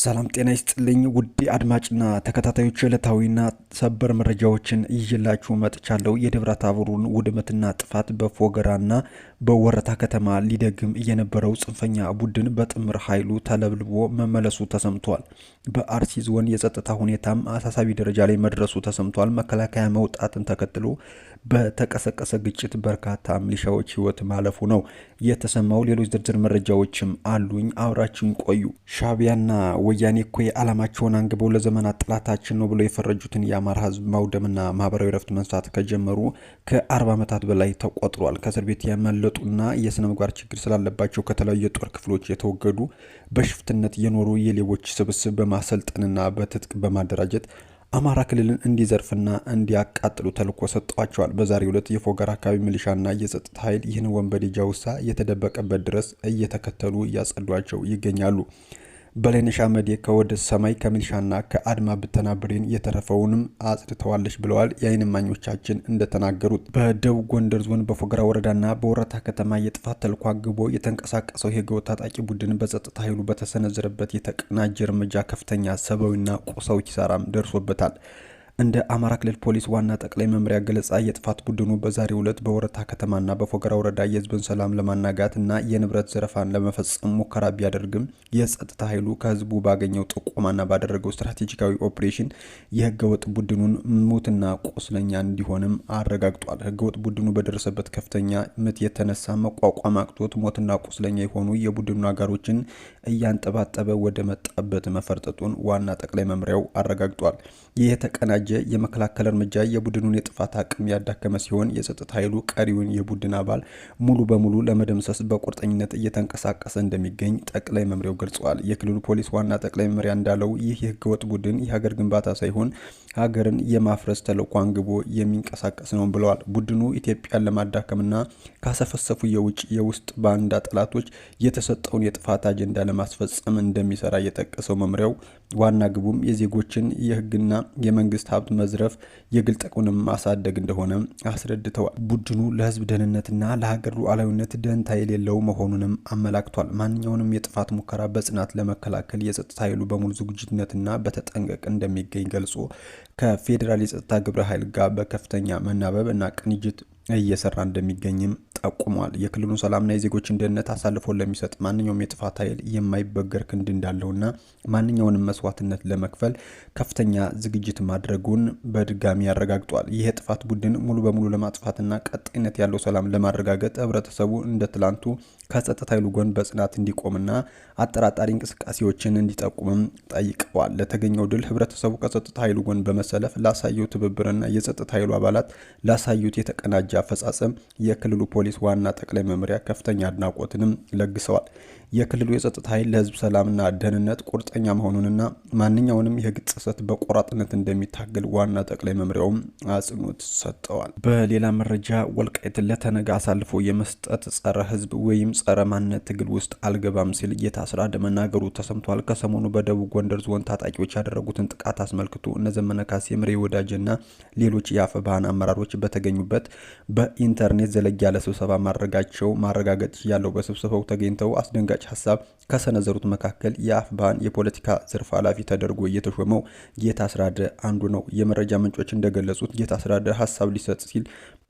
ሰላም ጤና ይስጥልኝ ውድ አድማጭና ተከታታዮች፣ ዕለታዊና ሰበር መረጃዎችን ይዤላችሁ መጥቻለሁ። የደብረ ታቦሩን ውድመትና ጥፋት በፎገራና በወረታ ከተማ ሊደግም የነበረው ጽንፈኛ ቡድን በጥምር ኃይሉ ተለብልቦ መመለሱ ተሰምቷል። በአርሲ ዞን የጸጥታ ሁኔታም አሳሳቢ ደረጃ ላይ መድረሱ ተሰምቷል። መከላከያ መውጣትን ተከትሎ በተቀሰቀሰ ግጭት በርካታ ሚሊሻዎች ሕይወት ማለፉ ነው የተሰማው። ሌሎች ዝርዝር መረጃዎችም አሉኝ። አብራችሁኝ ቆዩ። ሻዕቢያና ወያኔ እኮ ዓላማቸውን አንግበው ለዘመናት ጠላታችን ነው ብለው የፈረጁትን የአማራ ሕዝብ ማውደምና ማህበራዊ ረፍት መንሳት ከጀመሩ ከ40 ዓመታት በላይ ተቆጥሯል። ከእስር ቤት ያመለጡና የስነ ምግባር ችግር ስላለባቸው ከተለያዩ የጦር ክፍሎች የተወገዱ በሽፍትነት የኖሩ የሌቦች ስብስብ በማሰልጠንና በትጥቅ በማደራጀት አማራ ክልልን እንዲዘርፍና እንዲያቃጥሉ ተልዕኮ ሰጥተዋቸዋል። በዛሬው ዕለት የፎገራ አካባቢ ሚሊሻና የጸጥታ ኃይል ይህን ወንበዴ ጃውሳ የተደበቀበት ድረስ እየተከተሉ እያጸዷቸው ይገኛሉ። በላይነሽ አመዴ ከወደ ሰማይ ከሚሊሻና ከአድማ ብተና ብሬን የተረፈውንም አጽድተዋለች ብለዋል የዓይን እማኞቻችን እንደተናገሩት። በደቡብ ጎንደር ዞን በፎገራ ወረዳና በወረታ ከተማ የጥፋት ተልዕኮ አግቦ የተንቀሳቀሰው የህገወጥ ታጣቂ ቡድን በጸጥታ ኃይሉ በተሰነዘረበት የተቀናጀ እርምጃ ከፍተኛ ሰብአዊና ቁሳዊ ኪሳራም ደርሶበታል። እንደ አማራ ክልል ፖሊስ ዋና ጠቅላይ መምሪያ ገለጻ የጥፋት ቡድኑ በዛሬው ዕለት በወረታ ከተማና በፎገራ ወረዳ የህዝብን ሰላም ለማናጋት እና የንብረት ዘረፋን ለመፈጸም ሙከራ ቢያደርግም የጸጥታ ኃይሉ ከህዝቡ ባገኘው ጥቆማና ባደረገው ስትራቴጂካዊ ኦፕሬሽን የህገወጥ ቡድኑን ሙትና ቁስለኛ እንዲሆንም አረጋግጧል። ህገወጥ ቡድኑ በደረሰበት ከፍተኛ ምት የተነሳ መቋቋም አቅቶት ሞትና ቁስለኛ የሆኑ የቡድኑ አጋሮችን እያንጠባጠበ ወደ መጣበት መፈርጠጡን ዋና ጠቅላይ መምሪያው አረጋግጧል። ይህ የተቀናጀ የመከላከል እርምጃ የቡድኑን የጥፋት አቅም ያዳከመ ሲሆን የጸጥታ ኃይሉ ቀሪውን የቡድን አባል ሙሉ በሙሉ ለመደምሰስ በቁርጠኝነት እየተንቀሳቀሰ እንደሚገኝ ጠቅላይ መምሪያው ገልጸዋል። የክልሉ ፖሊስ ዋና ጠቅላይ መምሪያ እንዳለው ይህ የህገወጥ ቡድን የሀገር ግንባታ ሳይሆን ሀገርን የማፍረስ ተልዕኮ አንግቦ የሚንቀሳቀስ ነው ብለዋል። ቡድኑ ኢትዮጵያን ለማዳከምና ካሰፈሰፉ የውጭ የውስጥ ባንዳ ጠላቶች የተሰጠውን የጥፋት አጀንዳ ለማስፈጸም እንደሚሰራ የጠቀሰው መምሪያው ዋና ግቡም የዜጎችን የህግና የመንግስት ሀብት መዝረፍ፣ የግል ጥቅሙንም ማሳደግ እንደሆነ አስረድተዋል። ቡድኑ ለህዝብ ደህንነትና ለሀገር ሉዓላዊነት ደንታ የሌለው መሆኑንም አመላክቷል። ማንኛውንም የጥፋት ሙከራ በጽናት ለመከላከል የጸጥታ ኃይሉ በሙሉ ዝግጁነትና በተጠንቀቅ እንደሚገኝ ገልጾ ከፌዴራል የጸጥታ ግብረ ኃይል ጋር በከፍተኛ መናበብ እና ቅንጅት እየሰራ እንደሚገኝም ጠቁሟል። የክልሉን ሰላምና የዜጎችን ደህንነት አሳልፎ ለሚሰጥ ማንኛውም የጥፋት ኃይል የማይበገር ክንድ እንዳለውና ማንኛውንም መስዋዕትነት ለመክፈል ከፍተኛ ዝግጅት ማድረጉን በድጋሚ አረጋግጧል። ይህ የጥፋት ቡድን ሙሉ በሙሉ ለማጥፋትና ቀጣይነት ያለው ሰላም ለማረጋገጥ ህብረተሰቡ እንደ ትላንቱ ከጸጥታ ኃይሉ ጎን በጽናት እንዲቆምና አጠራጣሪ እንቅስቃሴዎችን እንዲጠቁምም ጠይቀዋል። ለተገኘው ድል ህብረተሰቡ ከጸጥታ ኃይሉ ጎን በመሰለፍ ላሳየው ትብብርና የጸጥታ ኃይሉ አባላት ላሳዩት የተቀናጀ አፈጻጸም የክልሉ ፖሊስ ዋና ጠቅላይ መምሪያ ከፍተኛ አድናቆትንም ለግሰዋል። የክልሉ የጸጥታ ኃይል ለህዝብ ሰላምና ደህንነት ቁርጠኛ መሆኑንና ማንኛውንም የህግ ጥሰት በቆራጥነት እንደሚታገል ዋና ጠቅላይ መምሪያውም አጽንኦት ሰጥተዋል። በሌላ መረጃ ወልቃይትን ለተነጋ አሳልፎ የመስጠት ጸረ ህዝብ ወይም ጸረ ማንነት ትግል ውስጥ አልገባም ሲል ጌታ አስራደ መናገሩ ተሰምቷል። ከሰሞኑ በደቡብ ጎንደር ዞን ታጣቂዎች ያደረጉትን ጥቃት አስመልክቶ እነ ዘመነ ካሴ፣ ምሬ ወዳጅና ሌሎች የአፈባህን አመራሮች በተገኙበት በኢንተርኔት ዘለግ ያለ ስብሰባ ማድረጋቸው ማረጋገጥ ያለው። በስብሰባው ተገኝተው አስደንጋጭ ሀሳብ ከሰነዘሩት መካከል የአፍባህን የፖለቲካ ዘርፍ ኃላፊ ተደርጎ የተሾመው ጌታ አስራደ አንዱ ነው። የመረጃ ምንጮች እንደገለጹት ጌታ አስራደ ሀሳብ ሊሰጥ ሲል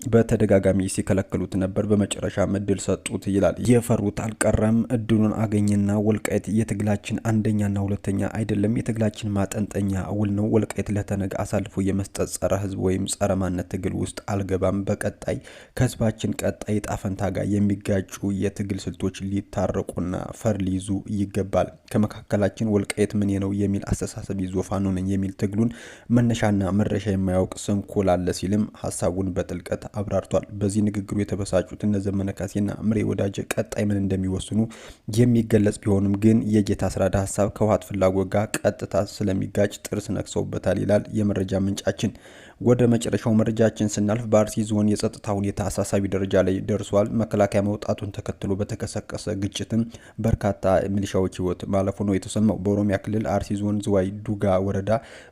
በተደጋጋሚ ሲከለክሉት ነበር። በመጨረሻም እድል ሰጡት ይላል። የፈሩት አልቀረም። እድሉን አገኘና ወልቃይት የትግላችን አንደኛና ሁለተኛ አይደለም፣ የትግላችን ማጠንጠኛ ውል ነው። ወልቃይት ለተነግ አሳልፎ የመስጠት ጸረ ህዝብ ወይም ጸረ ማንነት ትግል ውስጥ አልገባም። በቀጣይ ከህዝባችን ቀጣይ ዕጣ ፈንታ ጋር የሚጋጩ የትግል ስልቶች ሊታረቁና ፈር ሊይዙ ይገባል። ከመካከላችን ወልቃይት ምን ነው የሚል አስተሳሰብ ይዞ ፋኖ ነኝ የሚል ትግሉን መነሻና መድረሻ የማያውቅ ስንኩል አለ ሲልም ሀሳቡን በጥልቀት አብራርቷል። በዚህ ንግግሩ የተበሳጩት እነ ዘመነ ካሴና ምሬ ወዳጀ ቀጣይ ምን እንደሚወስኑ የሚገለጽ ቢሆንም ግን የጌታ አስራደ ሀሳብ ከህወሓት ፍላጎት ጋር ቀጥታ ስለሚጋጭ ጥርስ ነክሰውበታል ይላል የመረጃ ምንጫችን። ወደ መጨረሻው መረጃችን ስናልፍ በአርሲ ዞን የጸጥታ ሁኔታ አሳሳቢ ደረጃ ላይ ደርሷል። መከላከያ መውጣቱን ተከትሎ በተቀሰቀሰ ግጭትም በርካታ ሚሊሻዎች ሕይወት ማለፉ ነው የተሰማው። በኦሮሚያ ክልል አርሲ ዞን ዝዋይ ዱጋ ወረዳ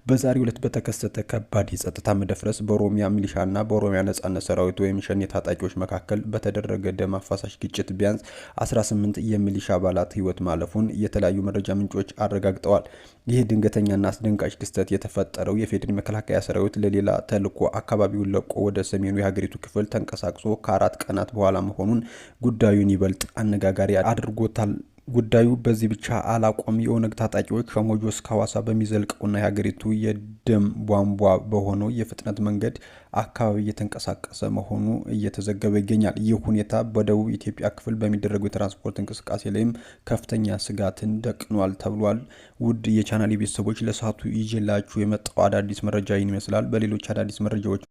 በዛሬው ዕለት በተከሰተ ከባድ የጸጥታ መደፍረስ በኦሮሚያ ሚሊሻና በኦሮሚያ ነጻነት ሰራዊት ወይም ሸኔ ታጣቂዎች መካከል በተደረገ ደም አፋሳሽ ግጭት ቢያንስ 18 የሚሊሻ አባላት ሕይወት ማለፉን የተለያዩ መረጃ ምንጮች አረጋግጠዋል። ይህ ድንገተኛና አስደንጋጭ ክስተት የተፈጠረው የፌዴራል መከላከያ ሰራዊት ለሌላ ተልዕኮ አካባቢውን ለቆ ወደ ሰሜኑ የሀገሪቱ ክፍል ተንቀሳቅሶ ከ4 ቀናት በኋላ መሆኑን ጉዳዩን ይበልጥ አነጋጋሪ አድርጎታል። ጉዳዩ በዚህ ብቻ አላቆም። የኦነግ ታጣቂዎች ከሞጆ እስከ ሐዋሳ በሚዘልቀውና የሀገሪቱ የደም ቧንቧ በሆነው የፍጥነት መንገድ አካባቢ እየተንቀሳቀሰ መሆኑ እየተዘገበ ይገኛል። ይህ ሁኔታ በደቡብ ኢትዮጵያ ክፍል በሚደረገው የትራንስፖርት እንቅስቃሴ ላይም ከፍተኛ ስጋትን ደቅኗል ተብሏል። ውድ የቻናሌ ቤተሰቦች፣ ለሰዓቱ ይዤላችሁ የመጣው አዳዲስ መረጃ ይህን ይመስላል። በሌሎች አዳዲስ መረጃዎች